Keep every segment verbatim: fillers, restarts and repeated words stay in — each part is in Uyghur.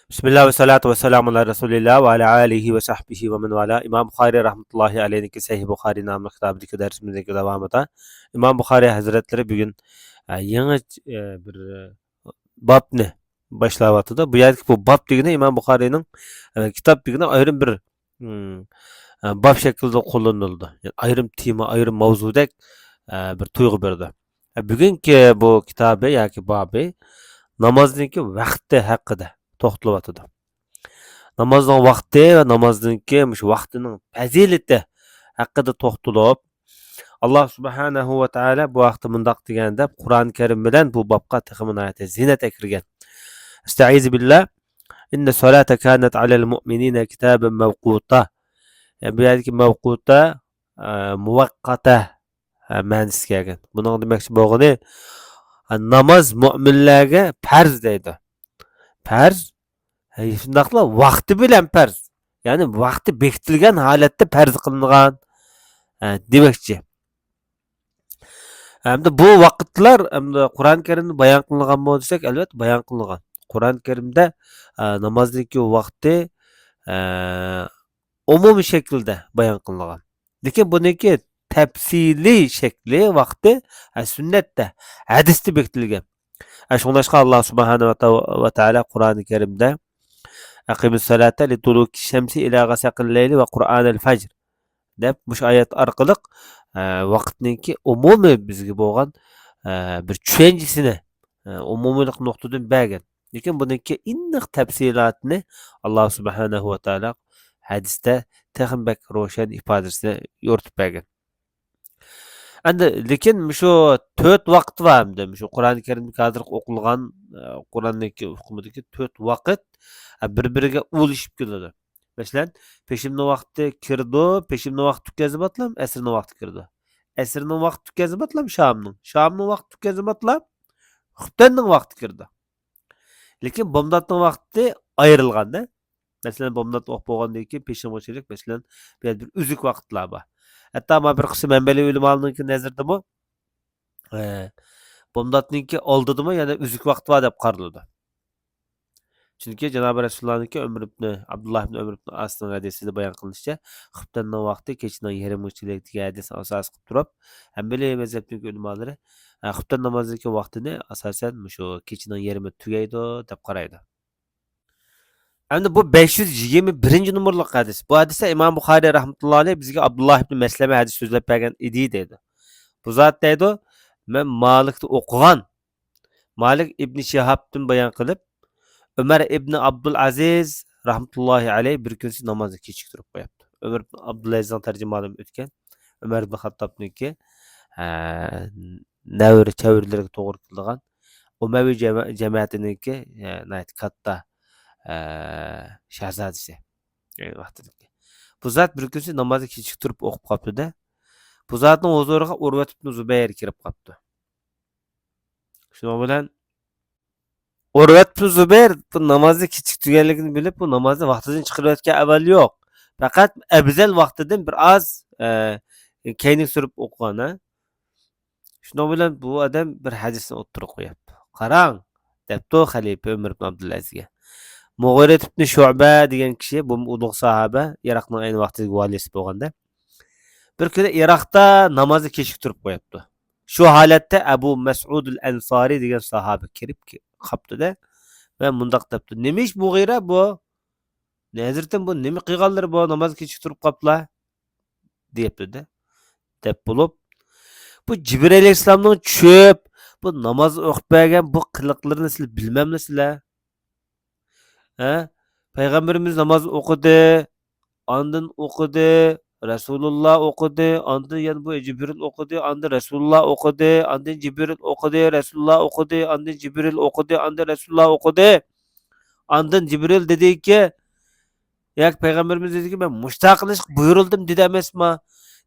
بىسمىللا ۋەسسالاتۇ ۋەسسالامۇ ئالا رەسۇلىللا ۋە ئالا ئالىھى ۋە سەھبىھى ۋە مەن ۋالا. ئىمام بۇخارىي رەھمەتۇللاھى ئەلەيھنىڭكى سەھىھ بۇخارىي ناملىق كىتابىدىكى دەرسىمىزنىڭ داۋامىدا ئىمام بۇخارىي ھەزرەتلىرى بۈگۈن، ئە، يېڭى، ئە، بىر، ئە، بابنى باشلاۋاتىدۇ. بۇ يەردىكى بۇ باب دېگىنى ئىمام بۇخارىينىڭ، ئە، كىتاب دېگىنى ئايرىم بىر، ئىم، ئە، باب شەكلىدە قوللىنىلىدۇ. يەنى ئايرىم تېما، ئايرىم ماۋزۇدەك، ئە، بىر تۇيغۇ بېرىدۇ. ئە، بۈگۈنكى بۇ كىتابى ياكى بابى نامازنىڭكى ۋاقتى ھەققىدە توختىلىۋاتىدۇ. نامازنىڭ ۋاقتى ۋە نامازنىڭكى مۇشۇ ۋاقتىنىڭ پەزىلىتى ھەققىدە توختىلىپ، ئاللا سۇبھانەھۇ ۋە تائالا بۇ ھەقتە مۇنداق دېگەن دەپ، قۇرئان كەرىم بىلەن بۇ بابقا تېخىمۇ ناھايىتى زىننەت ئەكىرگەن. ئەستەئىزۇ بىللا. ئىننە سالاتە كانەت ئەلەل مۇئمىنىنە كىتابەن مەۋقۇتا. يەنى بۇ يەردىكى مەۋقۇتا، ئە، مۇۋەققەتە، ئە، مەنىسى كەلگەن. بۇنىڭ دېمەكچى بولغىنى، ئە، ناماز مۆمىنلەرگە پەرز دەيدۇ. پەرز، ئە، شۇنداقلا ۋاقتى بىلەن پەرز. يەنى ۋاقتى بېكىتىلگەن ھالەتتە پەرز قىلىنغان، ئە، دېمەكچى. ئەمدى بۇ ۋاقىتلار ئەمدى قۇرئان كەرىمدە بايان قىلىنغانمۇ دېسەك، ئەلۋەتتە بايان قىلىنغان. قۇرئان كەرىمدە، ئە، نامازنىڭكى ۋاقتى، ئە، ئومۇمىي شەكىلدە بايان قىلىنغان. لېكىن بۇنىڭكى تەپسىلىي شەكلى، ۋاقتى، ئە، سۈننەتتە، ھەدىستە بېكىتىلگەن. ئە، شۇڭلاشقا ئاللا سۇبھانەھۇ ۋە تا-، ۋە تائالا قۇرئان كەرىمدە، «ئەقىمىس سالاتە لىدۇلۇكىش شەمسى ئىلا غەسەقىل لەيلى ۋە قۇرئانەل فەجر» دەپ، مۇشۇ ئايەت ئارقىلىق، ئە، ۋاقىتنىڭكى ئومۇمىي بىزگە بولغان، ئە، بىر چۈشەنچىسىنى، ئە، ئومۇمىيلىق نۇقتىدىن بەرگەن. لېكىن بۇنىڭكى ئېنىق تەپسىلاتىنى ئاللا سۇبھانەھۇ ۋە تائالا ھەدىستە تېخىمۇ بەك روشەن ئىپادىسىنى يورۇتۇپ بەرگەن. ئەمدى، لېكىن مۇشۇ تۆت ۋاقىت بار ئەمدى. مۇشۇ قۇرئان كەرىمدىكى ھازىرقى ئوقۇلغان، ئە، قۇرئاندىكى ھۆكمىدىكى تۆت ۋاقىت، ئە، بىر-بىرىگە ئۇلىشىپ كېلىدۇ. مەسىلەن، پېشىننىڭ ۋاقتى كىرىدۇ، پېشىننىڭ ۋاقتى تۈگىگەن زامانلام ئەسىرنىڭ ۋاقتى كىرىدۇ. ئەسىرنىڭ ۋاقتى تۈگىگەن زامانلام شامنىڭ، شامنىڭ ۋاقتى تۈگىگەن زامانلام خۇپتەننىڭ ۋاقتى كىرىدۇ. لېكىن بامداتنىڭ ۋاقتى ئايرىلغاندا، مەسىلەن، بامدات ئوقۇپ بولغاندىن كېيىن پېشىنغىچىلىك، مەسىلەن، بۇ يەردە بىر ئۈزۈك ۋاقىتلار بار. ھەتتا مانا بىر قىسىم ھەمبەلىي ئۆلىمالارنىڭكى نەزىرىدىمۇ، ئە، بامداتنىڭكى ئالدىدىمۇ يەنە ئۈزۈك ۋاقىت بار دەپ قارىلىدۇ. چۈنكى جانابى رەسۇلۇللانىڭكى ئۆمەر ئىبنى، ئابدۇللا ئىبنى ئۆمەر ئىبنى ئاسنىڭ ھەدىسىدە بايان قىلىنىشىچە، خۇپتەننىڭ ۋاقتى كېچىنىڭ يېرىمىغىچىلىك دېگەن ھەدىسنى ئاساس قىلىپ تۇرۇپ، ھەمبەلىي مەزھەپنىڭ ئۆلىمالىرى، ئە، خۇپتەن نامازىنىڭكى ۋاقتىنى ئاساسەن مۇشۇ كېچىنىڭ يېرىمىدا تۈگەيدۇ دەپ قارايدۇ. ئەمدى بۇ بەش يۈز يىگىرمە بىرىنچى نومۇرلۇق ھەدىس. بۇ ھەدىستە ئىمام بۇخارىي رەھمەتۇللا ئەلەيھ بىزگە ئابدۇللا ئىبنى مەسلەمە ھەدىس سۆزلەپ بەرگەن ئىدى دەيدۇ. بۇ زات دەيدۇ، مەن مالىكتا ئوقۇغان، مالىك ئىبنى شىھابتىن بايان قىلىپ، ئۆمەر ئىبنى ئابدۇلئەزىز رەھمەتۇللاھى ئەلەيھ بىر كۈنسى نامازنى كېچىكتۈرۈپ قويۇپتۇ. ئۆمەر ئىبنى ئابدۇلئەزىزنىڭ تەرجىمانىمۇ ئۆتكەن. ئۆمەر ئىبنى خاتتابنىڭكى، ئە، نەۋرە چەۋرىلىرىگە توغرا كېلىدىغان ئۇمەۋى جەمە-، جەمەتىنىڭكى، ئە، ناھايىتى كاتتا، ئە، شاھزادىسى. ئەينى ۋاقتىدىكى. بۇ زات بىر كۈنسى نامازنى كېچىكتۈرۈپ ئوقۇپ قاپتۇ-دە. بۇ زاتنىڭ ھۇزۇرىغا ئۇرۋەت ئىبنى زۇبەير كىرىپ قاپتۇ. شۇنىڭ بىلەن ئۇرۋەت بىن زۇبەير بۇ نامازنى كېچىكتۈرگەنلىكىنى بىلىپ، بۇ نامازنى ۋاقتىدىن چىقىرىۋەتكەن ئەھۋال يوق. پەقەت ئەۋزەل ۋاقتىدىن بىر ئاز، ئە، كەينىگە سۈرۈپ ئوقۇغان، ھە. شۇنىڭ بىلەن بۇ ئادەم بىر ھەدىسنى ئوتتۇرىغا قويۇپتۇ. قاراڭ، دەپتۇ خەلىپە ئۆمەر ئىبن ئابدۇلئەزىزگە. مۇغىرەت ئىبن شۇئبە دېگەن كىشى، بۇ ئۇلۇغ ساھابە، ئىراقنىڭ ئەينى ۋاقتىدىكى ۋالىيسى بولغاندا، بىر كۈنى ئىراقتا نامازنى كېچىكتۈرۈپ قويۇپتۇ. شۇ ھالەتتە ئەبۇ مەسئۇدۇل ئەنسارى دېگەن ساھابە كىرىپ كە-، قاپتۇ-دە ۋە مۇنداق دەپتۇ، «نېمە ئىش مۇغىرە بۇ؟ ھەزرىتىم، بۇ نېمە قىلغانلىرى بۇ؟ ناماز كېچىكتۈرۈپ قاپلا» دەپتۇ-دە. دەپ بولۇپ، بۇ جىبرىئىل ئەلەيھىسسالامنىڭ چۈشۈپ، بۇ ناماز ئوقۇپ بەرگەن بۇ قىلىقلىرىنى سىلەر بىلمەملىسىلەر؟ ھە؟ پەيغەمبىرىمىز ناماز ئوقۇدى، ئاندىن ئوقۇدى، رەسۇلۇللا ئوقۇدى، ئاندىن يەنە بۇ جىبرىل ئوقۇدى، ئاندىن رەسۇلۇللا ئوقۇدى، ئاندىن جىبرىل ئوقۇدى، رەسۇلۇللا ئوقۇدى، ئاندىن جىبرىل ئوقۇدى، ئاندىن رەسۇلۇللا ئوقۇدى. ئاندىن جىبرىل دېدىكى، ياكى پەيغەمبىرىمىز دېدىكى، «مەن مۇشۇنداق قىلىشقا بۇيرۇلدۇم» دېدى ئەمەسما؟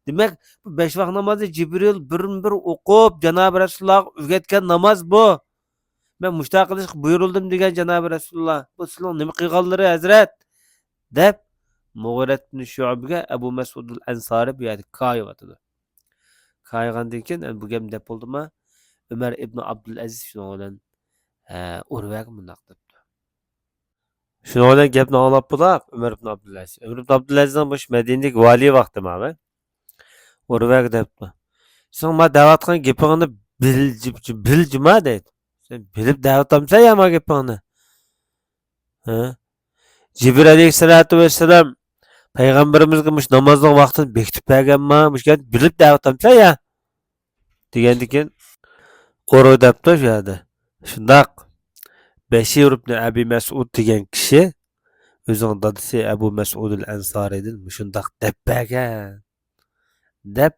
دېمەك، بۇ بەش ۋاق نامازنى جىبرىل بىرمۇ بىر ئوقۇپ، جانابى رەسۇلۇللاغا ئۆگەتكەن ناماز بۇ. «مەن مۇشۇنداق قىلىشقا بۇيرۇلدۇم» دېگەن جانابى رەسۇلۇللا. «بۇ سىلىنىڭ نېمە قىلغانلىرى، ھەزرەت؟» دەپ، مۇغىرەت بىن شۇئبىگە ئەبۇ مەسئۇدۇل ئەنسارى بۇ يەردە كايىۋاتىدۇ. كايىغاندىن كېيىن، بۇ گەپنى دەپ بولدىما، ئۆمەر ئىبنى ئابدۇلئەزىز شۇنىڭ بىلەن، ئە، ئۇرۋەگە مۇنداق دەپتۇ. شۇنىڭ بىلەن گەپنى ئاڭلاپ بولاق، ئۆمەر ئىبن ئابدۇلئەزىز. ئۆمەر ئىبن ئابدۇلئەزىزنىڭ مۇشۇ مەدىنىدىكى ۋالىي ۋاقتى ماۋۇ. ئۇرۋەگە دەپتۇ. سېنىڭ ما دەۋاتقان گېپىڭنى بىل، بىل جۇما دەيدۇ. سەن بىلىپ دەۋاتامسەن يا ما گېپىڭنى؟ ھە؟ جىبرىل ئەلەيھىسسالاتۇ ۋەسسالام پەيغەمبىرىمىزگە مۇشۇ نامازنىڭ ۋاقتىنى بېكىتىپ بەرگەنما؟ مۇشۇ گەپنى بىلىپ دەۋاتامسەن يا؟ دېگەندىن كېيىن ئۇرۋا دەپتۇ شۇ يەردە. شۇنداق. بەشىر ئىبن ئەبى مەسئۇد دېگەن كىشى ئۆزىنىڭ دادىسى ئەبۇ مەسئۇدۇل ئەنسارىدىن مۇشۇنداق دەپ بەرگەن دەپ،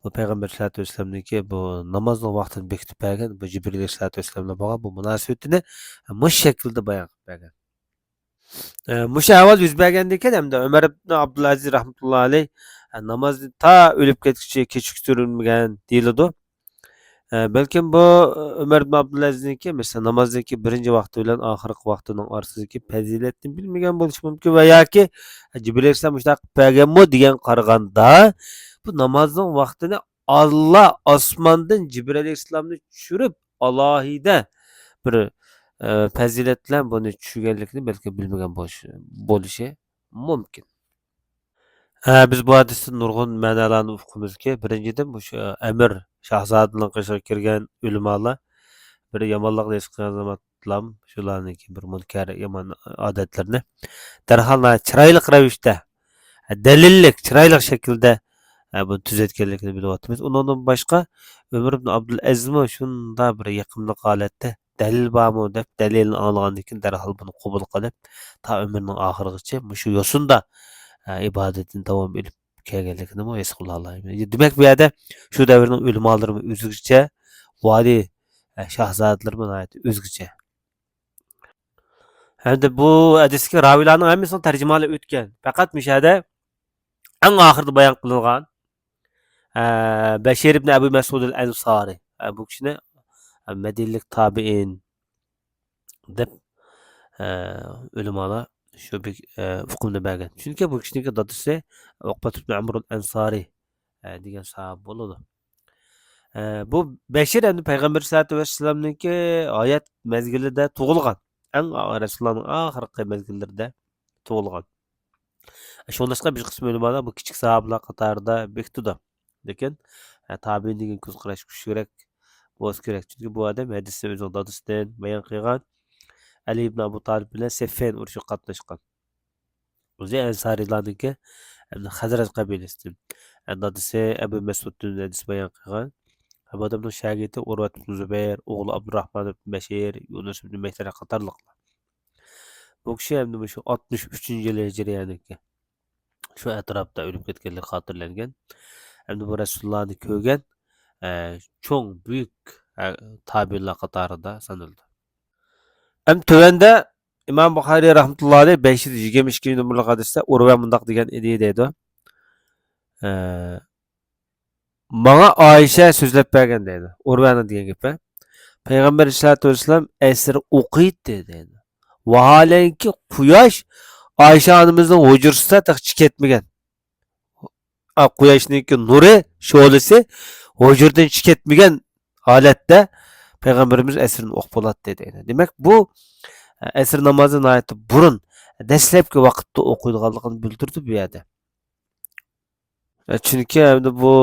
بۇ پەيغەمبەر سەللەللاھۇ ئەلەيھى ۋەسەللەمنىڭكى بۇ نامازنىڭ ۋاقتىنى بېكىتىپ بەرگەن، بۇ جىبرىل ئەلەيھىسسالاتۇ ۋەسسالام بىلەن بولغان بۇ مۇناسىۋىتىنى مۇشۇ شەكىلدە بايان قىلىپ بەرگەن. ئە، مۇشۇ ئەھۋال يۈز بەرگەندىن كېيىن ھەمدە ئۆمەر ئىبن ئابدۇلئەزىز رەھمەتۇللاھى ئەلەيھ، ئە، نامازنى تا ئۆلۈپ كەتكۈچە كېچىكتۈرمىگەن دېيىلىدۇ. ئە، بەلكىم بۇ، ئە، ئۆمەر ئىبن ئابدۇلئەزىزنىڭكى، مەسىلەن، نامازنىڭكى بىرىنچى ۋاقتى بىلەن ئاخىرقى ۋاقتىنىڭ ئارىسىدىكى پەزىلەتنى بىلمىگەن بولۇشى مۇمكىن ۋە ياكى، ئە، جىبرىل ئەلەيھىسسالام مۇشۇنداق قىلىپ بەرگەنمۇ دېگەن قارىغاندا، بۇ نامازنىڭ ۋاقتىنى ئاللا ئاسماندىن جىبرىل ئەلەيھىسسالامنى چۈشۈرۈپ، ئالاھىدە بىر، ئە، پەزىلەت بىلەن بۇنى چۈشۈرگەنلىكىنى بەلكىم بىلمىگەن بولۇشى، بولۇشى مۇمكىن. ھە، بىز بۇ ھەدىستىن نۇرغۇن مەنىلەرنى ئۇقىمىزكى، بىرىنچىدىن، مۇشۇ ئەمىر شاھزادىنىڭ قېشىغا كىرگەن ئۆلىمالار بىر يامانلىقنى ھېس قىلغان زامانلام شۇلارنىڭكى بىر مۇنكەر يامان ئادەتلىرىنى دەرھال ناھايىتى چىرايلىق رەۋىشتە، دەلىللىك، چىرايلىق شەكىلدە، ئە، بۇنى تۈزەتكەنلىكىنى بىلىۋاتىمىز. ئۇنىڭدىن باشقا، ئۆمەر ئىبن ئابدۇلئەزىزمۇ شۇنداق بىر يېقىملىق ھالەتتە دەلىل بارمۇ دەپ، دەلىلنى ئاڭلىغاندىن كېيىن دەرھال بۇنى قوبۇل قىلىپ، تا ئۆمرىنىڭ ئاخىرىغىچە مۇشۇ يوسۇندا، ئە، ئىبادىتىنى داۋام ئېلىپ كەلگەنلىكىنىمۇ ھېس قىلالايمىز. دېمەك، بۇ يەردە شۇ دەۋرنىڭ ئۆلىمالىرىمۇ ئۆزگىچە، ۋالىي، ئە، شاھزادىلىرىمۇ ناھايىتى ئۆزگىچە. ھەمدە بۇ ھەدىستىكى راۋىيلارنىڭ ھەممىسىنىڭ تەرجىمىھالى ئۆتكەن. پەقەت مۇشۇ يەردە ئەڭ ئاخىرىدا بايان قىلىنغان، ئە، بەشىر ئىبن ئەبۇ مەسئۇدۇل ئەنسارى، ئە، بۇ كىشىنى، ئە، مەدىنىلىك تابىئىن دەپ، ئە، ئۆلىمالار شۇ بىر، ئە، ئۇقۇمنى بەرگەن. چۈنكى بۇ كىشىنىڭكى دادىسى ئوقبەت ئىبن ئەمرۇل ئەنسارى، ئە، دېگەن ساھابە بولىدۇ. ئە، بۇ بەشىر ئەمدى پەيغەمبەر سەللەللاھۇ ئەلەيھى ۋەسەللەمنىڭكى ھايات مەزگىلىدە تۇغۇلغان. ئەڭ ئا-، رەسۇلۇللانىڭ ئاخىرقى مەزگىللىرىدە تۇغۇلغان. شۇڭلاشقا بىر قىسىم ئۆلىمالار بۇ كىچىك ساھابىلار قاتارىدا بېكىتىدۇ. لېكىن، ئە، تابىئىن دېگەن كۆز قاراش كۈچلۈكرەك بولسا كېرەك. چۈنكى بۇ ئادەم ھەدىسنى ئۆزىنىڭ دادىسىدىن بايان قىلغان، ئەلى ئىبن ئەبۇ تالىپ بىلەن سەففەين ئۇرۇشىغا قاتناشقان. ئۆزى ئەنسارىيلارنىڭكى، ھەمدە خەزرەج قەبىلىسىدىن. دادىسى ئەبۇ مەسئۇدتىن ھەدىس بايان قىلغان. بۇ ئادەمنىڭ شاگىرتى ئۇرۋەت ئىبن زۇبەير، ئوغلى ئابدۇراھمان ئىبن بەشىر، يۇنۇس ئىبن مەيسەرە قاتارلىقلار. بۇ كىشى ئەمدى مۇشۇ ئاتمىش ئۈچىنچى يىلى ھىجرىيەنىڭكى شۇ ئەتراپتا ئۆلۈپ كەتكەنلىكى خاتىرىلەنگەن. ئەمدى بۇ رەسۇلۇللانى كۆرگەن، ئە، چوڭ، بۈيۈك، ئە، تابىئىنلار قاتارىدا سانىلىدۇ. ئەمدى تۆۋەندە ئىمام بۇخارىي رەھمەتۇللاھى ئەلەيھ بەش يۈز يىگىرمە ئىككىنچى نومۇرلۇق ھەدىستە ئۇرۋە مۇنداق دېگەن ئىدى دەيدۇ. ئە، ماڭا ئائىشە سۆزلەپ بەرگەن دەيدۇ. ئۇرۋەنىڭ دېگەن گېپى. پەيغەمبەر ئەلەيھىسسالاتۇ ۋەسسالام ئەسىر ئوقۇيتتى دەيدۇ. ۋاھالەنكى قۇياش ئائىشە ئانىمىزنىڭ ھۇجرىسىدا تېخى چىقىپ كەتمىگەن. ئا، قۇياشنىڭكى نۇرى، شولىسى ھۇجرىدىن چىقىپ كەتمىگەن ھالەتتە پەيغەمبىرىمىز ئەسىرنى ئوقۇپ بولاتتى دەيدۇ. دېمەك، بۇ، ئە، ئەسىر نامازى ناھايىتى بۇرۇن، دەسلەپكى ۋاقىتتا ئوقۇيدىغانلىقىنى بىلدۈرىدۇ بۇ يەردە. ئە، چۈنكى ئەمدى بۇ،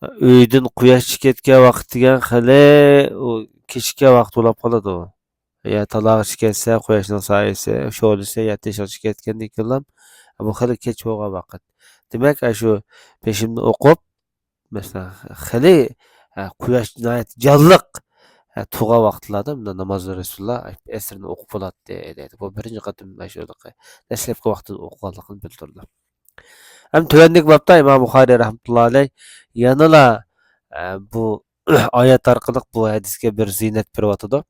ئە، ئۆيدىن قۇياش چىقىپ كەتكەن ۋاقىت دېگەن خېلى ئۇ كېچىككەن ۋاقىت بولۇپ قالىدۇ. يا تالاغا چىقىپ كەتسە، قۇياشنىڭ سايىسى، شولىسى يا تېشىغا چىقىپ كەتكەندىن كېيىنلا، بۇ خېلى كەچ بولغان ۋاقىت. دېمەك، ئاشۇ پېشىمنى ئوقۇپ، مەسىلەن، خېلى، ئە، قۇياش ناھايىتى جانلىق، ئە، تۇرغان ۋاقىتلاردا مۇنداق ناماز رەسۇلۇللا ئەسىرنى ئوقۇپ بولاتتى، دەيدۇ. بۇ بىرىنچى قېتىم ئاشۇ دەسلەپكى ۋاقتىدا ئوقۇغانلىقىنى بىلدۈرىدۇ. ھەم تۆۋەندىكى بابتا ئىمام بۇخارىي رەھمەتۇللا ئەلەيھ يەنىلا، ئە، بۇ ئايەت ئارقىلىق بۇ ھەدىسكە بىر زىينەت بېرىۋاتىدۇ.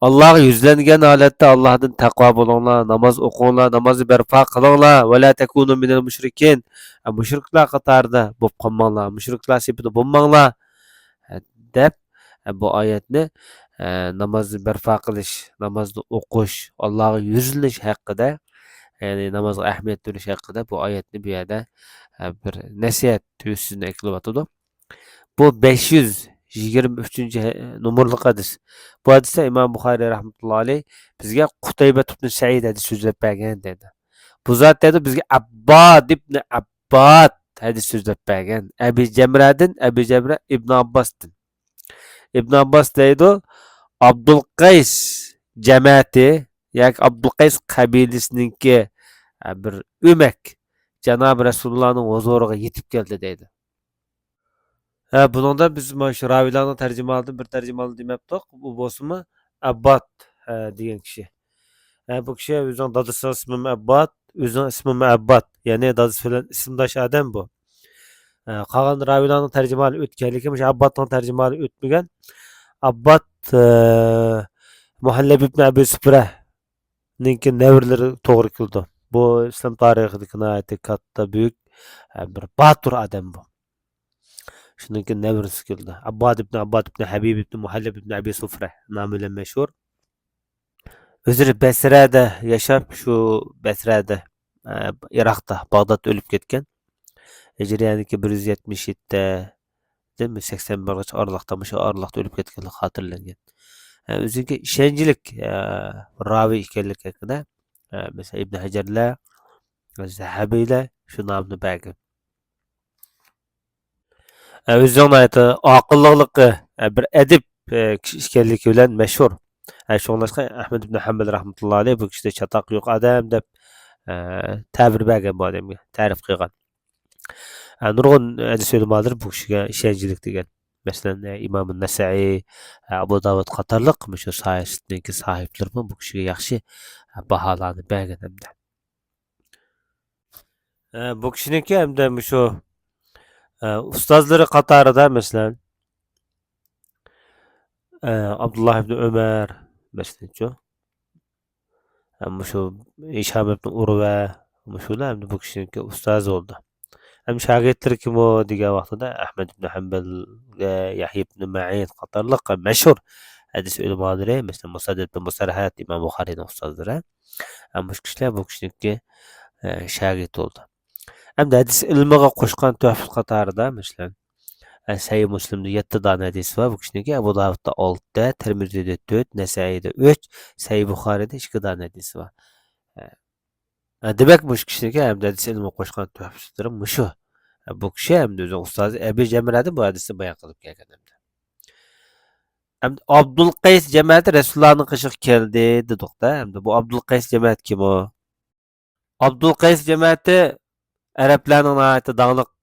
ئاللاغا يۈزلەنگەن ھالەتتە ئاللاھتىن تەقۋا بولۇڭلار، ناماز ئوقۇڭلار، نامازنى بەرپا قىلىڭلار، ۋەلا تەكۇنۇ مىنەل مۇشرىكىن، مۇشرىكلار قاتارىدا بولۇپ قالماڭلار، مۇشرىكلار سېپىدە بولماڭلار، دەپ، بۇ ئايەتنى، نامازنى بەرپا قىلىش، نامازنى ئوقۇش، ئاللاغا يۈزلىنىش ھەققىدە، يەنى نامازغا ئەھمىيەت بېرىش ھەققىدە بۇ ئايەتنى بۇ يەردە، بىر نەسىھەت تۈسىدە ئەكېلىۋاتىدۇ. بۇ بەش يۈز يىگىرمە ئۈچىنچى ھە-، نومۇرلۇق ھەدىس. بۇ ھەدىستە ئىمام بۇخارىي رەھمەتۇللا ئەلەيھ بىزگە قۇتەيبە ئىبنى سەئىد ھەدىس سۆزلەپ بەرگەن دەيدۇ. بۇ زات دەيدۇ بىزگە ئەبباد ئىبنى ئەبباد ھەدىس سۆزلەپ بەرگەن. ئەبى جەمرەدىن، ئەبى جەمرە ئىبن ئابباستىن. ئىبن ئابباس دەيدۇ، ئابدۇل قەيس جەمەتى ياكى ئابدۇل قەيس قەبىلىسىنىڭكى، ئە، بىر ئۆمەك جانابى رەسۇلۇللانىڭ ھۇزۇرىغا يېتىپ كەلدى دەيدۇ. ھە، بۇنىڭدا بىز مانا شۇ راۋىيلارنىڭ تەرجىمىھالىدىن بىر تەرجىمىھالنى دېمەپتۇق. بۇ بولسىمۇ ئەبباد، ھە، دېگەن كىشى. ھە، بۇ كىشى ئۆزىنىڭ دادىسىنىڭ ئىسمىمۇ ئەبباد، ئۆزىنىڭ ئىسمىمۇ ئەبباد. يەنى دادىسى بىلەن ئىسىمداش ئادەم بۇ. ھە، قالغان راۋىيلارنىڭ تەرجىمىھالى ئۆتكەن، لېكىن مۇشۇ ئەببادنىڭ تەرجىمىھالى ئۆتمىگەن. ئەبباد، ھە، مۇھەللەب ئىبن ئەبى سۇپرەنىڭكى نەۋرىلىرى توغرا كېلىدۇ. بۇ ئىسلام تارىخىدىكى ناھايىتى كاتتا، بۈيۈك، ھە، بىر باتۇر ئادەم بۇ. شۇنىڭكى نەۋرىسى كېلىدۇ. ئابباد ئىبن ئابباد ئىبن ھەبىب ئىبن مۇھەللەب ئىبن ئەبى سۇفرە نامى بىلەن مەشھۇر. ئۆزلىرى بەسرەدە ياشاپ، شۇ بەسرەدە، ئە، ئىراقتا، باغدادتا ئۆلۈپ كەتكەن. ھىجرىيەنىڭكى بىر يۈز يەتمىش يەتتىدىن سەكسەن بىرغىچە ئارىلىقتا، مۇشۇ ئارىلىقتا ئۆلۈپ كەتكەنلىكى خاتىرىلەنگەن. ئە، ئۆزىنىڭكى ئىشەنچلىك، ئە، راۋى ئىكەنلىكى ھەققىدە، ئە، مەسىلەن، ئىبن ھەجەرلەر، زەھەبىيلەر شۇ نامنى بەرگەن. ئە، ئۆزىنىڭ ناھايىتى ئاقىللىقلىقى، ئە، بىر ئەدىب، ئە، كىشى ئىكەنلىكى بىلەن مەشھۇر. ئە، شۇڭلاشقا ئەھمەد ئىبن ھەمبەل رەھمەتۇللا ئەلەيھ بۇ كىشىدە چاتاق يوق ئادەم دەپ، ئە، تەبىر بەرگەن بۇ ئادەمگە، تەرىپ قىلغان. ئە، نۇرغۇن ھەدىس ئۆلىمالىرى بۇ كىشىگە ئىشەنچلىك دېگەن. مەسىلەن، ئە، ئىمام نەسەئىي، ئە، ئەبۇ داۋۇد قاتارلىق مۇشۇ ساھىسىدىكى ساھىبلىرىمۇ بۇ كىشىگە ياخشى، ئە، باھالارنى بەرگەن ھەمدە. ئە، بۇ كىشىنىڭكى ھەمدە مۇشۇ، ئە، ئۇستازلىرى قاتارىدا، مەسىلەن، ئە، ئابدۇللا ئىبنى ئۆمەر، مەسىلەنچۇ، ھە، مۇشۇ ھىشام ئىبنى ئۇرۋە، مۇشۇلار ھەمدە بۇ كىشىنىڭكى ئۇستازى بولدى. ھەم شاگىرتلىرى كىمۇ دېگەن ۋاقتىدا، ئەھمەد ئىبنى ھەمبەلگە، يەھيا ئىبنى مەئىن قاتارلىق مەشھۇر ھەدىس ئۆلىمالىرى، مەسىلەن، مۇسەددەد ئىبنى مۇسەرھەد، ئىمام بۇخارىينىڭ ئۇستازلىرى. ھە، مۇشۇ كىشىلەر بۇ كىشىنىڭكى، ئە، شاگىرتى بولدى. ھەمدە ھەدىس ئىلمىغا قوشقان تۆھپىسى قاتارىدا، مەسىلەن، ئە، سەھىھ مۇسلىمدا يەتتە دانە ھەدىسى بار، بۇ كىشىنىڭكى. ئەبۇ داۋۇدتا ئالتە، تىرمىزىدە تۆت، نەسەئىيدە ئۈچ، سەھىھ بۇخارىيدا ئىككى دانە ھەدىسى بار. ئە، ئە، دېمەك، مۇشۇ كىشىنىڭكى ھەمدە ھەدىس ئىلمىغا قوشقان تۆھپىسى مۇشۇ. ئە، بۇ كىشى ھەمدە ئۆزىنىڭ ئۇستازى ئەبى جەمرەدىن بۇ ھەدىسنى بايان قىلىپ كەلگەن ھەمدە. ھەمدە ئابدۇل قەيس جەمەتى رەسۇلۇللانىڭ قېشىغا كەلدى دېدۇق-دە. ھەمدە بۇ ئابدۇل قەيس جەمەتى كىم ئۇ؟ ئابدۇل قەيس جەمەتى ئەرەبلەرنىڭ ناھايىتى داڭلىق،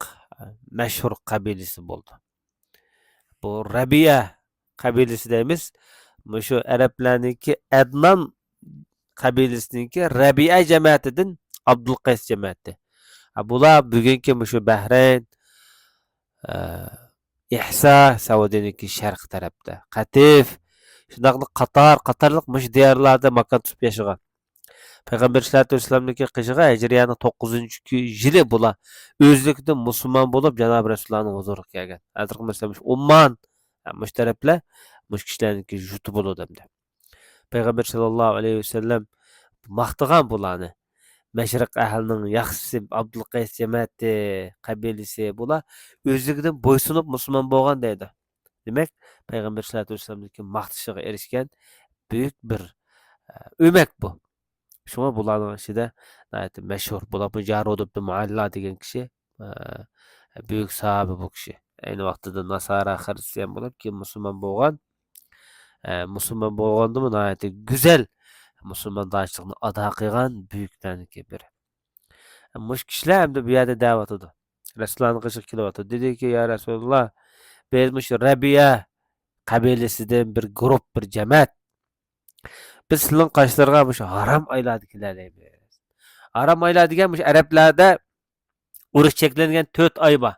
مەشھۇر قەبىلىسى بولدى. بۇ رەبىئە قەبىلىسى دەيمىز. مۇشۇ ئەرەبلەرنىڭكى ئەدنان قەبىلىسىنىڭكى رەبىئە جەمەتىدىن ئابدۇل قەيس جەمەتى. ھە، بۇلار بۈگۈنكى مۇشۇ بەھرەين، ئە، ئىھسا، سەئۇدىينىڭكى شەرقىي تەرەپتە، قەتىف، شۇنداقلا قاتار قاتارلىق مۇشۇ دىيارلاردا ماكان تۇتۇپ ياشىغان. پەيغەمبەر سەللەللاھۇ ئەلەيھى ۋەسەللەمنىڭكى قېشىغا ھىجرىيەنىڭ توققۇزىنچى يىلى بۇلار ئۆزلۈكىدىن مۇسۇلمان بولۇپ، جانابى رەسۇلۇللانىڭ ھۇزۇرىغا كەلگەن. ھازىرقى مەسىلەن، مۇشۇ ئومان، ھە، مۇشۇ تەرەپلەر مۇشۇ كىشىلەرنىڭكى يۇرتى بولىدۇ ئەمدى. پەيغەمبەر سەللەللاھۇ ئەلەيھى ۋەسەللەم ماختىغان بۇلارنى. مەشرىق ئەھلىنىڭ ياخشىسى ئابدۇل قەيس جەمەتى، قەبىلىسى، بۇلار ئۆزلۈكىدىن بويسۇنۇپ مۇسۇلمان بولغان دەيدۇ. دېمەك، پەيغەمبەر سەللەللاھۇ ئەلەيھى ۋەسەللەمنىڭكى ماختىشىغا ئېرىشكەن بۈيۈك بىر، ئە، ئۆمەك بۇ. شۇڭا بۇلارنىڭ ئىچىدە ناھايىتى مەشھۇر. بۇلار بۇ جارۇد ئىبن مۇئەللا دېگەن كىشى، ئە، بۈيۈك ساھابە بۇ كىشى. ئەينى ۋاقتىدا ناسارا، خىرىستىيان بولۇپ، كېيىن مۇسۇلمان بولغان. ئە، مۇسۇلمان بولغاندىمۇ ناھايىتى گۈزەل مۇسۇلماندارچىلىقنى ئادا قىلغان بۈيۈكلەرنىڭكى بىرى. مۇشۇ كىشىلەر ئەمدى بۇ يەردە دەۋاتىدۇ. رەسۇلۇللانىڭ قېشىغا كېلىۋاتىدۇ. دېدىكى، يا رەسۇلۇللا، بىز مۇشۇ رەبىئە قەبىلىسىدىن بىر گۇرۇپ، بىر جەمەت. بىز سىلىنىڭ قاشلىرىغا مۇشۇ ھارام ئايلاردا كېلەلەيمىز. ھارام ئايلار دېگەن مۇشۇ ئەرەبلەردە ئۇرۇش چەكلەنگەن تۆت ئاي بار.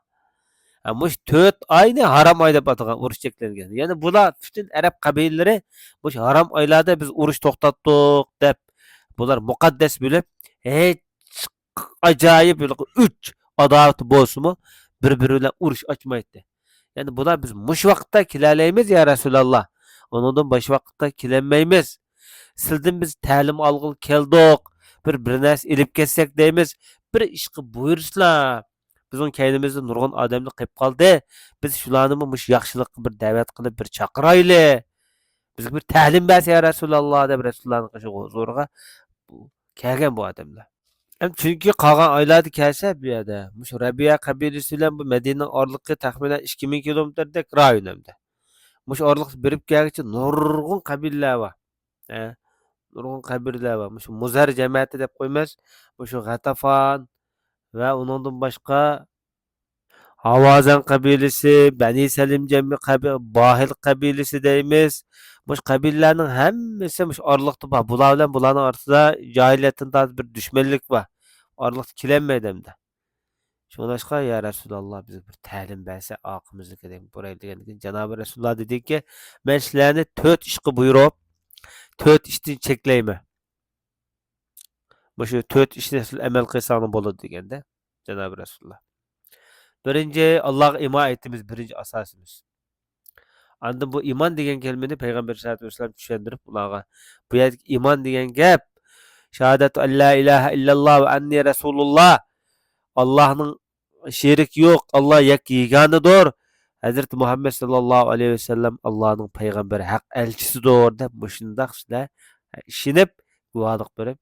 ھە، مۇشۇ تۆت ئاينى ھارام ئاي دەپ ئاتىغان، ئۇرۇش چەكلەنگەن. يەنى بۇلار پۈتۈن ئەرەب قەبىلىلىرى مۇشۇ ھارام ئايلاردا بىز ئۇرۇش توختاتتۇق دەپ، بۇلار مۇقەددەس بىلىپ، ھېچ ئاجايىپ ئۆچ ئاداۋىتى بولسىمۇ، بىر-بىرى بىلەن ئۇرۇش ئاچمايتتى. يەنى بۇلار، بىز مۇشۇ ۋاقىتتا كېلەلەيمىز، يا رەسۇلاللا. ئۇنىڭدىن باشقا ۋاقىتتا كېلەلمەيمىز. سىلدىن بىز تەلىم ئالغىلى كەلدۇق. بىر، بىر نەرسە ئېلىپ كەتسەك دەيمىز. بىر ئىشقا بۇيرۇسىلا، بىزنىڭ كەينىمىزدە نۇرغۇن ئادەملەر قېلىپ قالدى. بىز شۇلارنىمۇ مۇشۇ ياخشىلىققا بىر دەۋەت قىلىپ، بىر چاقىرايلى. بىزگە بىر تەلىم بەرسە، يا رەسۇلاللا، دەپ رەسۇلۇللانىڭ ھۇزۇرىغا كەلگەن بۇ ئادەملەر. ھەم چۈنكى قالغان ئايلاردا كەلسە، بۇ يەردە مۇشۇ رەبىئە قەبىلىسى بىلەن بۇ مەدىنىنىڭ ئارىلىقى تەخمىنەن ئىككى مىڭ كىلومېتىردەك رايون ئەمدى. مۇشۇ ئارىلىقتا بېرىپ كەلگۈچە نۇرغۇن قەبىلىلەر بار. ھە، نۇرغۇن قەبىلىلەر بار. مۇشۇ مۇزەر جەمەتى دەپ قويىمىز. مۇشۇ غەتافان ۋە ئۇنىڭدىن باشقا ھاۋازەن قەبىلىسى، بەنى سەلىم جەمئى قەبى-، باھىل قەبىلىسى دەيمىز. مۇشۇ قەبىلىلەرنىڭ ھەممىسى مۇشۇ ئارىلىقتا بار. بۇلار بىلەن بۇلارنىڭ ئارىسىدا جاھىلىيەتتىن تارتىپ بىر دۈشمەنلىك بار. ئارىلىقتا كېلەلمەيدۇ ئەمدى. شۇڭلاشقا، يا رەسۇلاللا، بىزگە بىر تەلىم بەرسە، ئارقىمىزدىكىدىن بۇرايلى دېگەندىن كېيىن، جانابى رەسۇلۇللا دېدىكى، مەن سىلەرنى تۆت ئىشقا بۇيرۇپ، تۆت ئىشتىن چەكلەيمەن. مۇشۇ تۆت ئىشنى سىز ئەمەل قىلساڭلار بولىدۇ دېگەندە، جانابى رەسۇلۇللا. بىرىنچى، ئاللاغا ئىمان ئېيتىمىز، بىرىنچى ئاساسىمىز. ئاندىن بۇ ئىمان دېگەن كەلىمىنى پەيغەمبەر سەللەللاھۇ ئەلەيھى ۋەسەللەم چۈشەندۈرۈپ ئۇلارغا، بۇ يەردىكى ئىمان دېگەن گەپ، شاھادەتۇ ئەللا ئىلاھە ئىللاللا ۋە ئەننى رەسۇلۇللا، ئاللاھنىڭ شېرىكى يوق، ئاللا يەككە يېگانىدۇر، ھەزرىتى مۇھەممەد سەللەللاھۇ ئەلەيھى ۋەسەللەم ئاللانىڭ پەيغەمبىرى، ھەق ئەلچىسىدۇر دەپ مۇشۇنداق سىلەر ئىشىنىپ، گۇۋاھلىق بېرىپ،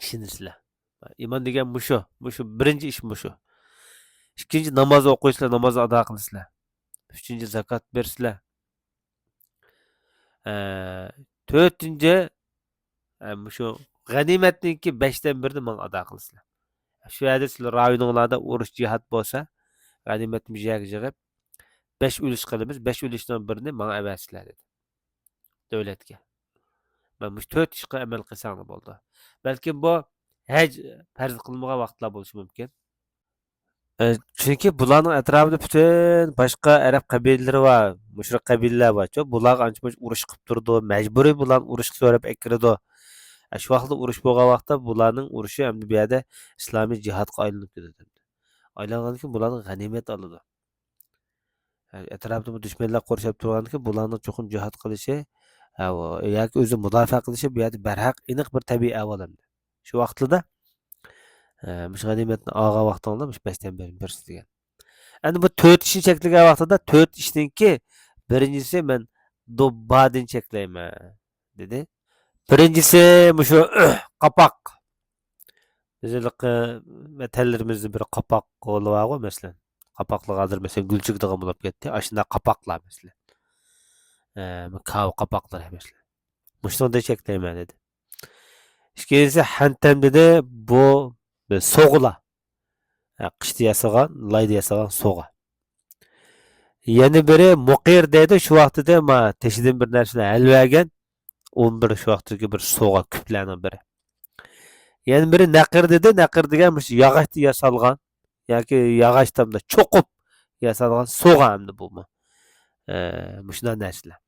ئىشىنىسىلەر. ئىمان دېگەن مۇشۇ. مۇشۇ بىرىنچى ئىش مۇشۇ. ئىككىنچى، ناماز ئوقۇيسىلەر، ناماز ئادا قىلىسىلەر. ئۈچىنچى، زاكات بېرىسىلەر. ئە، تۆتىنچى، ئە، مۇشۇ غەنىيمەتنىڭكى بەشتىن بىرىنى ماڭا ئادا قىلىسىلەر. شۇ يەردە سىلەر رايونۇڭلاردا ئۇرۇش، جىھاد بولسا، غەنىيمەتنى بىر يەرگە يىغىپ، بەش ئۈلۈش قىلىمىز، بەش ئۈلۈشنىڭ بىرىنى ماڭا ئەۋەتسىلەر، دېدى. دۆلەتكە. مانا مۇشۇ تۆت ئىشقا ئەمەل قىلساڭلار بولىدۇ. بەلكىم بۇ ھەج پەرز قىلىنمىغان ۋاقىتلار بولۇشى مۇمكىن. ئە، چۈنكى بۇلارنىڭ ئەتراپىدا پۈتۈن باشقا ئەرەب قەبىلىلىرى بار، مۇشرىك قەبىلىلەر بارچۇ. بۇلارغا ئانچە-مۇنچە ئۇرۇش قىلىپ تۇرىدۇ، مەجبۇرىي بۇلارنى ئۇرۇشقا سۆرەپ ئەكىرىدۇ. ئە، شۇ ۋاقىتتا ئۇرۇش بولغان ۋاقىتتا بۇلارنىڭ ئۇرۇشى ئەمدى بۇ يەردە ئىسلامىي جىھادقا ئايلىنىپ كېتىدۇ. ئايلانغاندىن كېيىن بۇلارنىڭ غەنىيمەت ئالىدۇ. ئەتراپىدا بۇ دۈشمەنلەر قورشاپ تۇرغاندىكىن، بۇلارنىڭ چوقۇم جىھاد قىلىشى، ھە، ياكى ئۆزىنى مۇداپىئە قىلىشى بۇ يەردە بەرھەق ئېنىق بىر تەبىئىي ئەھۋال ئەمدى. شۇ ۋاقىتلىدا، ھە، مۇشۇ غەنىيمەتنى ئالغان ۋاقتىڭلار مۇشۇ بەشتىن بىرىنى بېرىسىز دېگەن. ئەمدى بۇ تۆت ئىشنى چەكلىگەن ۋاقتىدا، تۆت ئىشنىڭكى بىرىنچىسى مەن دۇببادىن چەكلەيمەن، دېدى. بىرىنچىسى مۇشۇ قاپاق. بىز ھېلىقى ۋەتەنلىرىمىزدە بىر قاپاق غولى بارغۇ، مەسىلەن. قاپاقلىق ھازىر، مەسىلەن، گۈل چېكىدىغان بولۇپ كەتتى. ئاشۇنداق قاپاقلار، مەسىلەن. ئە، بۇ كاۋا قاپاقلىرى، مەسىلەن. مۇشۇنىڭدا چەكلەيمەن، دېدى. ئىككىنچىسى، ھەنتەم، دېدى. بۇ بىر سوغىلار. ھە، قىشتا ياسىغان، لايدا ياسىغان سوغا. يەنە بىرى مۇقىر دەيدۇ، شۇ ۋاقتىدا ما تېشىدىن بىر نەرسىنى ھەلۋەگەن، ئۇمۇ بىر شۇ ۋاقىتتىكى بىر سوغا كۈپلەرنىڭ بىرى. يەنە بىرى نەقىر دېدى، نەقىر دېگەن مۇشۇ ياغاچتا ياسالغان ياكى ياغاچتا چوقۇپ ياسالغان سوغا ئەمدى بۇمۇ. ئە، مۇشۇنداق نەرسىلەر.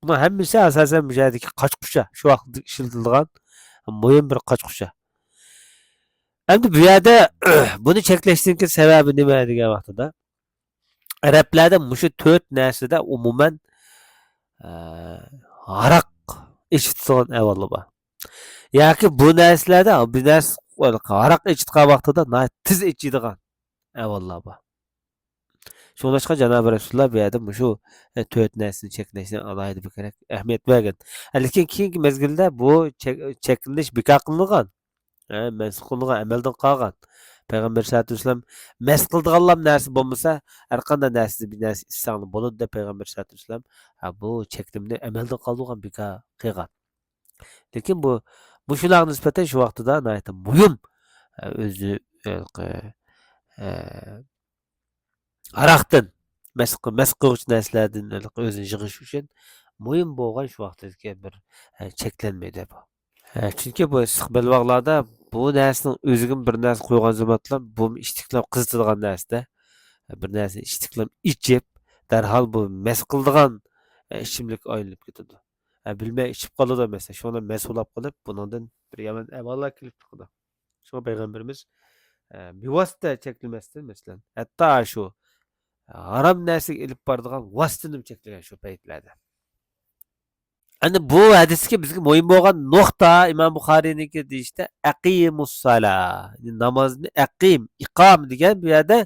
بۇنىڭ ھەممىسى ئاساسەن مۇشۇ يەردىكى قاچا-قۇچا، شۇ ۋاقىتتا ئىشلىتىلىدىغان مۇھىم بىر قاچا-قۇچا. ئەمدى بۇ يەردە بۇنى چەكلەشنىڭكى سەۋەبى نېمە دېگەن ۋاقتىدا، ئەرەبلەردە مۇشۇ تۆت نەرسىدە ئومۇمەن، ئە، ھاراق ئىچىدىغان ئەھۋاللار بار. ياكى بۇ نەرسىلەردە، بۇ نەرسە، ھاراق ئىچىدىغان ۋاقتىدا ناھايىتى تېز ئىچىدىغان ئەھۋاللار بار. شۇڭلاشقا جانابى رەسۇلۇللا بۇ يەردە مۇشۇ، ئە، تۆت نەرسىنى چەكلەشنى ئالاھىدە بەكرەك ئەھمىيەت بەرگەن. لېكىن كېيىنكى مەزگىلدە بۇ چەك-، چەكلىنىش بىكار قىلىنغان. ئە، مەنسۇخ قىلىنغان، ئەمەلدىن قالغان. پەيغەمبەر سەللەللاھۇ ئەلەيھى ۋەسەللەم مەس قىلىدىغانلام نەرسە بولمىسا، ھەر قانداق نەرسىدىن بىر نەرسە ئىچسەڭلار بولىدۇ دەپ پەيغەمبەر سەللەللاھۇ ئەلەيھى ۋەسەللەم، ھە، بۇ چەكلىمىنى ئەمەلدىن قالدۇرغان، بىكار قىلغان. لېكىن بۇ، مۇشۇلارغا نىسبەتەن شۇ ۋاقتىدا ناھايىتى مۇھىم، ئە، ئۆزى، ئە، ئە، ھاراقتىن، مەس، مەس قىلغۇچى نەرسىلەردىن ئۆزىنى يىغىش ئۈچۈن مۇھىم بولغان شۇ ۋاقىتتىكى بىر، ئە، چەكلەنمە ئىدى بۇ. ئە، چۈنكى بۇ ئىسسىق بەلباغلاردا بۇ نەرسىنىڭ ئۆزىگىمۇ بىر نەرسە قويغان زامانلار بۇ ئىچتىكلەپ قىزىتىدىغان نەرسىدە، بىر نەرسىنى ئىچتىكلەپ ئىچىپ، دەرھال بۇ مەس قىلىدىغان، ئە، ئىچىملىككە ئايلىنىپ كېتىدۇ. ئە، بىلمەي ئىچىپ قالىدۇ مەسىلەن، شۇڭا مەس بولاپ قېلىپ، بۇنىڭدىن بىر يامان ئەھۋاللار كېلىپ چىقىدۇ. شۇڭا پەيغەمبىرىمىز، ئە، بىۋاسىتە چەكلىمەستىن، مەسىلەن، ھەتتا شۇ ھارام نەرسىگە ئېلىپ بارىدىغان ۋاسىتىنىمۇ چەكلىگەن شۇ پەيتلەردە. ئەنە بۇ ھەدىستىكى بىزگە مۇھىم بولغان نۇقتا ئىمام بۇخارىينىڭكى دېيىشتە، «ئەقىمۇسسالا»، نامازنى ئەقىم، ئىقام دېگەن بۇ يەردە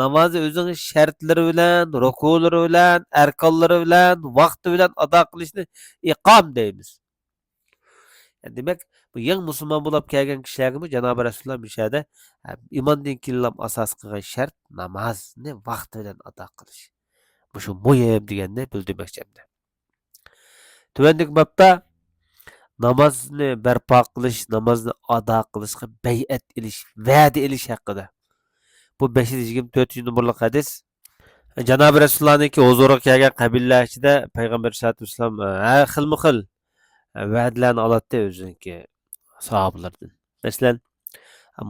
نامازنى ئۆزىنىڭ شەرتلىرى بىلەن، رۇكۇلىرى بىلەن، ئەركانلىرى بىلەن، ۋاقتى بىلەن ئادا قىلىشنى ئىقام دەيمىز. دېمەك، بۇ يېڭى مۇسۇلمان بولاپ كەلگەن كىشىلەرگىمۇ جانابى رەسۇلۇللا مۇشۇ يەردە، ئە، ئىماندىن كېيىنلا ئاساس قىلغان شەرت نامازنى ۋاقتى بىلەن ئادا قىلىش. مۇشۇ مۇھىم دېگەننى بىلدۈرمەكچى ئەمدى. تۆۋەندىكى بابتا نامازنى بەرپا قىلىش، نامازنى ئادا قىلىشقا بەيئەت ئېلىش، ۋەدە ئېلىش ھەققىدە. بۇ بەش يۈز يىگىرمە تۆتىنچى نومۇرلۇق ھەدىس. جانابى رەسۇلۇللانىڭكى ھۇزۇرىغا كەلگەن قەبىلىلەر ئىچىدە پەيغەمبەر ئەلەيھىسسالاتۇ ۋەسسالام، ھە، خىلمۇ خىل ۋەدىلەرنى ئالاتتى ئۆزىنىڭكى ساھابىلىرىدىن. مەسىلەن،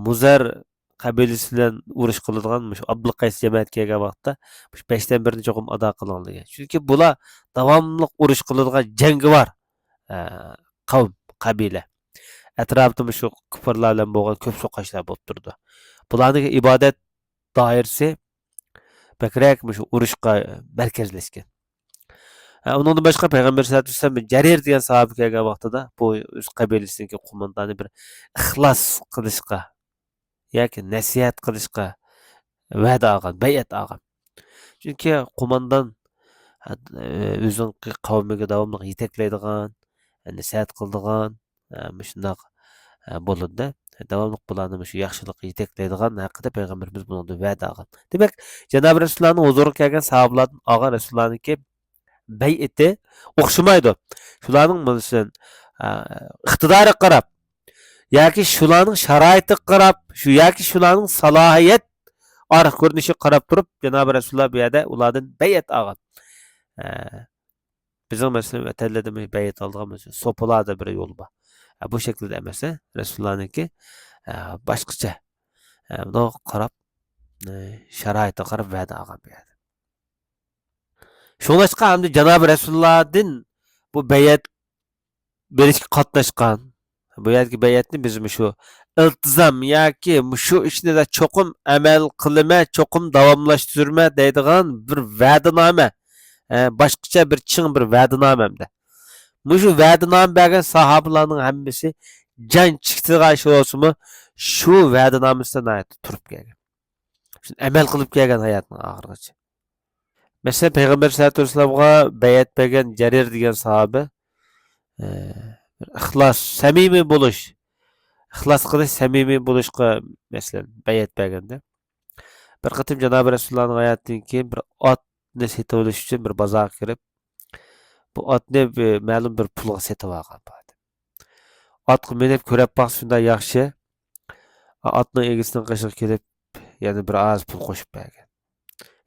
مۇزەر قەبىلىسى بىلەن ئۇرۇش قىلىدىغان مۇشۇ ئابدۇلقەيس جەمەتى كەلگەن ۋاقىتتا، مۇشۇ بەشتىن بىرىنى چوقۇم ئادا قىلىڭ دېگەن. چۈنكى بۇلار داۋاملىق ئۇرۇش قىلىدىغان، جەڭگىۋار، ئە، قەۋم، قەبىلە. ئەتراپىدا مۇشۇ كۇپپارلار بىلەن بولغان كۆپ سوقۇشلار بولۇپ تۇرىدۇ. بۇلارنىڭ ئىبادەت دائىرىسى بەكرەك مۇشۇ ئۇرۇشقا مەركەزلەشكەن. ھە، ئۇنىڭدىن باشقا پەيغەمبەر سەللەللاھۇ ئەلەيھى ۋەسەللەم جەرىر دېگەن ساھابە كەلگەن ۋاقتىدا بۇ ئۆز قەبىلىسىنىڭكى قوماندانى بىر ئىخلاس قىلىشقا ياكى نەسىھەت قىلىشقا ۋەدە ئالغان، بەيئەت ئالغان. چۈنكى قوماندان، ھە، ئۆزىنىڭ قەۋمىگە داۋاملىق يېتەكلەيدىغان، نەسىھەت قىلىدىغان، ھە، مۇشۇنداق، ھە، بولىدۇ-دە. داۋاملىق بۇلارنى مۇشۇ ياخشىلىققا يېتەكلەيدىغان ھەققىدە پەيغەمبىرىمىز بۇنىڭدا ۋەدە ئالغان. دېمەك، جانابى رەسۇلۇللانىڭ ھۇزۇرىغا كەلگەن ساھابىلاردىن ئالغان رەسۇلۇللانىڭكى بەيئىتى ئوخشىمايدۇ. شۇلارنىڭ، مەسىلەن، ئە، ئىقتىدارىغا قاراپ ياكى شۇلارنىڭ شارائىتىغا قاراپ، شۇ ياكى شۇلارنىڭ سالاھىيەت ئارقا كۆرۈنۈشىگە قاراپ تۇرۇپ، جانابى رەسۇلۇللا بۇ يەردە ئۇلاردىن بەيئەت ئالغان. ئە، بىزنىڭ، مەسىلەن، ۋەتەنلەردە بەيئەت ئالىدىغان، مەسىلەن، سوپىلاردا بىر يول بار. ئە، بۇ شەكىلدە ئەمەس، رەسۇلۇللانىڭكى، ئە، باشقىچە. ئە، بۇنىڭغا قاراپ، ئە، شارائىتىغا قاراپ ۋەدە ئالغان بۇ يەردە. شۇڭلاشقا ئەمدى جانابى رەسۇلۇللادىن بۇ بەيئەت بېرىشكە قاتناشقان، بۇ يەردىكى بەيئەتنى بىز مۇشۇ ئىلتىزام ياكى مۇشۇ ئىشنى چوقۇم ئەمەل قىلىمەن، چوقۇم داۋاملاشتۇرىمەن دەيدىغان بىر ۋەدىنامە، ئە، باشقىچە بىر چىڭ بىر ۋەدىنامە ھەمدە. مۇشۇ ۋەدىنامە بەرگەن ساھابىلارنىڭ ھەممىسى جان چېكىتىدىغان ئىش بولسىمۇ، شۇ ۋەدىنامىسىدا ناھايىتى تۇرۇپ كەلگەن. شۇنى ئەمەل قىلىپ كەلگەن ھاياتنىڭ ئاخىرىغىچە. مەسىلەن، پەيغەمبەر سەللەللاھۇ ئەلەيھى ۋەسەللەمغا بەيئەت بەرگەن جەرىر دېگەن ساھابە، ئە، بىر ئىخلاس، سەمىمىي بولۇش، ئىخلاس قىلىش، سەمىمىي بولۇشقا، مەسىلەن، بەيئەت بەرگەندە، بىر قېتىم جانابى رەسۇلۇللانىڭ ھاياتىدىن كېيىن بىر ئاتنى سېتىۋېلىش ئۈچۈن بىر بازارغا كىرىپ، بۇ ئاتنى بىر مەلۇم بىر پۇلغا سېتىۋالغان بۇ ئادەم. ئاتقا مىنىپ كۆرۈپ باقسا شۇنداق ياخشى. ئاتنىڭ ئىگىسىنىڭ قېشىغا كېلىپ، يەنە بىر ئاز پۇل قوشۇپ بەرگەن.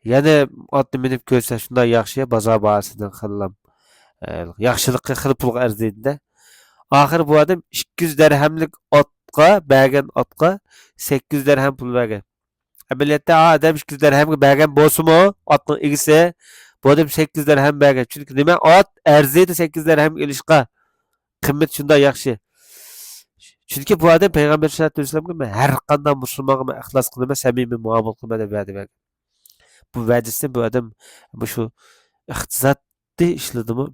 يەنە ئاتنى مىنىپ كۆرسە شۇنداق ياخشى، بازار باھاسىدىن خېلىلا، ئە، ياخشىلىقى خېلى پۇلغا ئەرزىيدىدە. ئاخىرى بۇ ئادەم ئىككى يۈز دەرھەملىك ئاتقا، بەرگەن ئاتقا سەككىز يۈز دەرھەم پۇل بەرگەن. ئەمەلىيەتتە ئا ئادەم ئىككى يۈز دەرھەمگە بەرگەن بولسىمۇ، ئاتنىڭ ئىگىسى، بۇ ئادەم سەككىز يۈز دەرھەم بەرگەن. چۈنكى نېمە؟ ئات ئەرزىيدۇ سەككىز يۈز دەرھەمگە ئېلىشقا. قىممىتى شۇنداق ياخشى. چۈنكى بۇ ئادەم پەيغەمبەر سەللەللاھۇ ئەلەيھى ۋەسەللەمگە، مەن ھەر قانداق مۇسۇلمانغا مەن ئىخلاس قىلىمەن، سەمىمىي مۇئامىلە قىلىمەن دەپ ۋەدە بەرگەن. بۇ ۋەدىسىنى بۇ ئادەم مۇشۇ ئىقتىسادتىي ئىشلىرىدىمۇ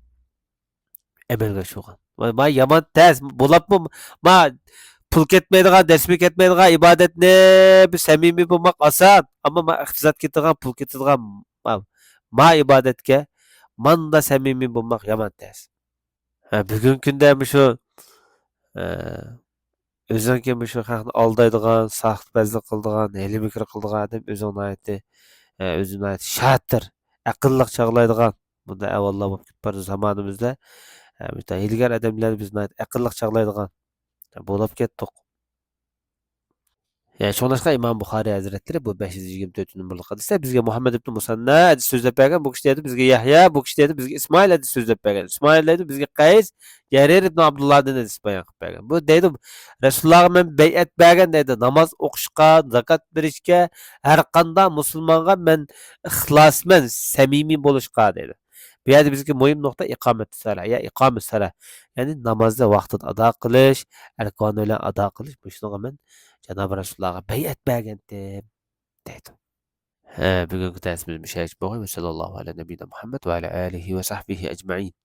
ئەمەلگە ئاشۇرغان. ما، ما يامان تەس، بولۇپمۇ، ما پۇل كەتمەيدىغان، دەسمى كەتمەيدىغان ئىبادەتنى بىر سەمىمىي بولماق ئاسان. ئەمما ما ئىقتىساد كېتىدىغان، پۇل كېتىدىغان، ما، ما ئىبادەتكە ماندا سەمىمىي بولماق يامان تەس. ھە، بۈگۈنكى كۈندە مۇشۇ، ئە، ئۆزۈڭكى مۇشۇ خەقنى ئالدايدىغان، ساختىپەزلىك قىلىدىغان، ھىيلە-مىكىر قىلىدىغان ئادەم ئۆزىنى ناھايىتى، ئە، ئۆزىنى ناھايىتى شاتىر، ئەقىللىق چاغلايدىغان، بۇنداق ئەھۋاللار بولۇپ كېتىپ بارىدۇ زامانىمىزدا. ئە، مۇشۇنداق ھىيلىگەر ئادەملەرنى بىز ناھايىتى ئەقىللىق چاغلايدىغان بولۇپ كەتتۇق. يەنى شۇڭلاشقا ئىمام بۇخارىي ھەزرەتلىرى بۇ بەش يۈز يىگىرمە تۆتىنچى نومۇرلۇق ھەدىستە بىزگە مۇھەممەد ئىبن مۇسەننا ھەدىس سۆزلەپ بەرگەن، بۇ كىشى دەيدۇ بىزگە يەھيا، بۇ كىشى دەيدۇ بىزگە ئىسمائىل ھەدىس سۆزلەپ بەرگەن. ئىسمائىل دەيدۇ بىزگە قەيس، جەرىر ئىبن ئابدۇللادىن ھەدىس بايان قىلىپ بەرگەن. بۇ دەيدۇ، رەسۇلۇللاغا مەن بەيئەت بەرگەن دەيدۇ، ناماز ئوقۇشقا، زاكات بېرىشكە، ھەر قانداق مۇسۇلمانغا مەن ئىخلاسمەن، سەمىمىي بولۇشقا دەيدۇ. بۇ يەردە بىزگە مۇھىم نۇقتا ئىقامەتۇسسالا، يا ئىقامىسسالا. يەنى نامازنى ۋاقتىدا ئادا قىلىش، ئەركانى بىلەن ئادا قىلىش، مۇشۇنىڭغا مەن جانابى رەسۇلۇللاغا بەيئەت بەرگەنتىم، دەيدۇ. ھە، بۈگۈنكى دەرسىمىز مۇشۇ يەرگىچە بولغاي. ۋەسەللاللاھۇ ئەلا نەبىييىنا مۇھەممەد ۋە ئەلا ئالىھى ۋە سەھبىھى ئەجمەئىن.